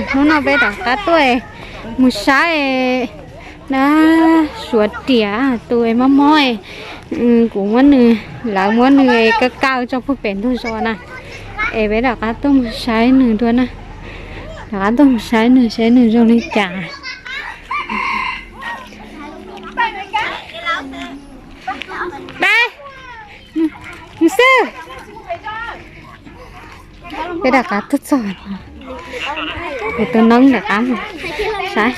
Hnub no peb rov qab tuaj mus saib dab Suav riam tus mob mob, kuv muab nws, lawv muab nws kaw kaw tso puag pem ntug zos na. Es peb rov qab tuaj mus saib nws dua na. Rov qab tuaj mus saib nws seb nws zoo li cas. Peb mus xwb. Peb rov qab tuaj txog, kuv tus noob rov qab mus saib.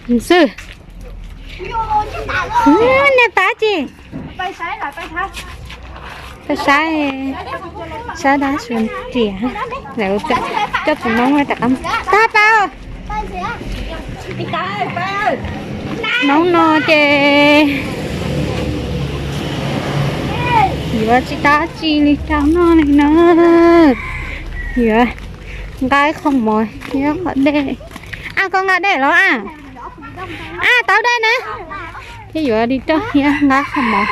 Mus xwb. Nej pab tsis? Pab saib, saib dab Suav riam. Lawv coj tus noob rov qab mus. Tag pab. Hnub no ces yuav tsis tau dab tsi li rau noj li na. Yuav nqa qhov mov thiab qhov dej. Ab, koj nqa dej los a? Ab, tau dej na. Thiab yuav li rau thiab nqa qhov mov.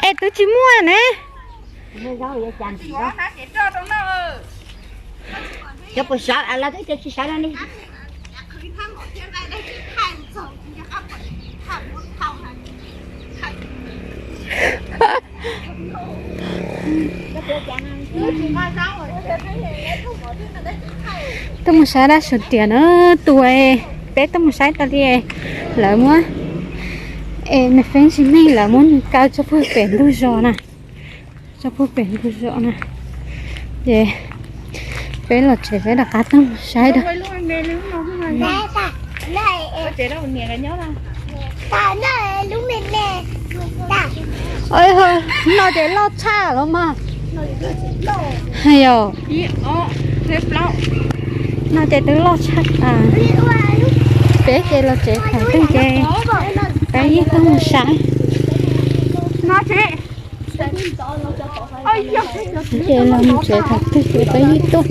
Es twb tsis muaj ne. Cov puas sawv, lawv twb cov tsis sawv no ne. Tuaj mus saib dab Suav riam na, tus peb tuaj mus saib tas li, lawv muab, es nws feeb tsis meej, lawv muab nws kaw tso puag pem ntug zos na. Tso puag pem ntug zos na. Ces peb los tsev peb rov qab tuaj mus saib dua. No ces loj tshaj los mas. Yog, no ces twb loj tshaj tas. Peb ces los tsev thaum twg ces peb yeej tuaj mus saib. Ces los mus tsev thaum twg ces peb yeej tuaj.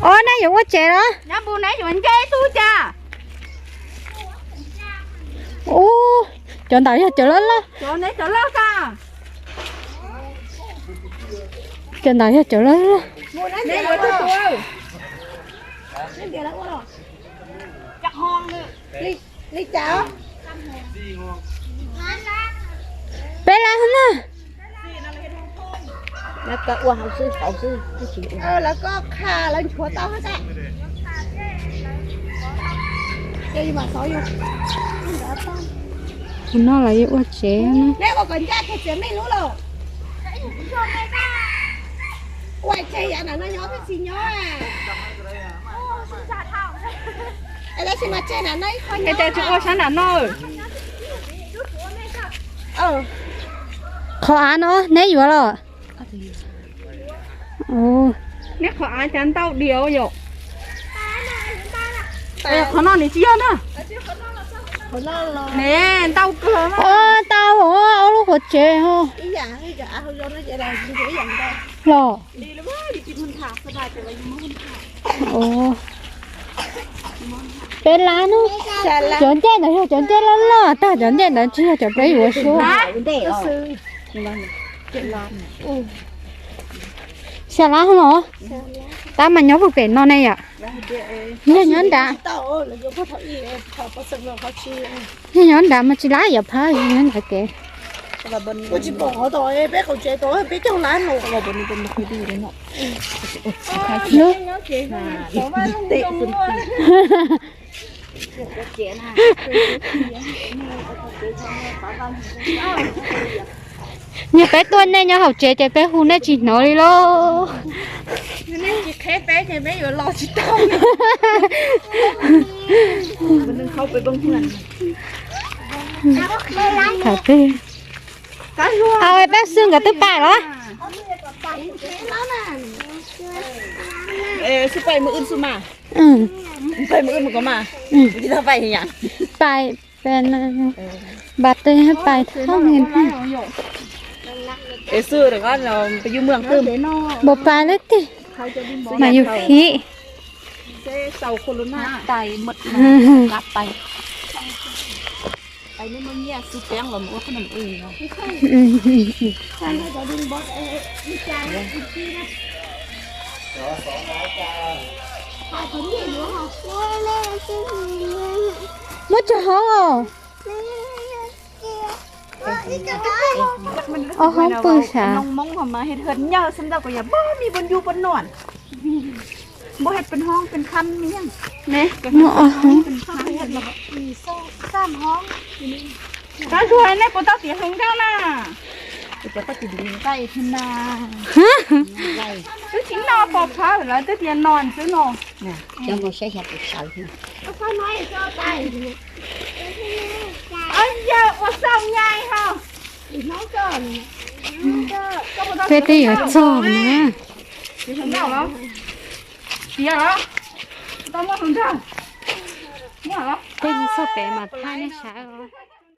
Os, nej yuav ua tsev los? Ub, cov ntawd yog cov loj loj. Cov ntawd yog cov loj loj. Peb lab na. Tus no los yuav ua tsev na. Es tab sis mas tseg nram no ib qho, es cas tsis ua sab nram no? Qhov av no neb yuav los? Neb qhov av cas ntau diam yom? Qhov no nws tsis yog na. Ne, ntau kawg. Ntau, ob lub qhov tsev ho. Los. Peb lab no. Cov ncej ntawd yog cov ncej loj loj tag, cov ncej ntawd tsis yog cov peb yuav xwb. Xya lab los? Tab mas nyob puag pem no ne yom? Yog nyob nram, yog nyob nram mas tsis lab yom, phab nyob nram kev. Yog peb tuaj nej nyob hauv tsev ces peb hu nej tsis hnov li lauj. Nej tsis qheb peb ces peb yuav los tsis tau. Thaum twg, au, pab xwb nkawd twb pais los? Xub pais mus wb xub mas. Pais mus wb mus ko mas. Pais, pais, npas tes pais thoob. Es xub rov qab no peb yug mloog twb npaum pais lawm tiag. Mas yus khib. Muab tso hauv os. Ob hoob pw sav. Noog Hmoob mas het hwm nyob xwb ntag, kuv yog npog mi npog ncu npog nuam. Npog het pes hoob pes kham mi. Muab ob hoob. Koj ntsuag nej puas tau tiav hluas nkauj na? Twb tsis noj pov phawv lawv twb tias no xwb no. Yog ua xaum nyai ho. Peb twb yuav txog na. Tiav los? Tau muaj hluas nraug. Tej txog pem mas thaij nej saib os.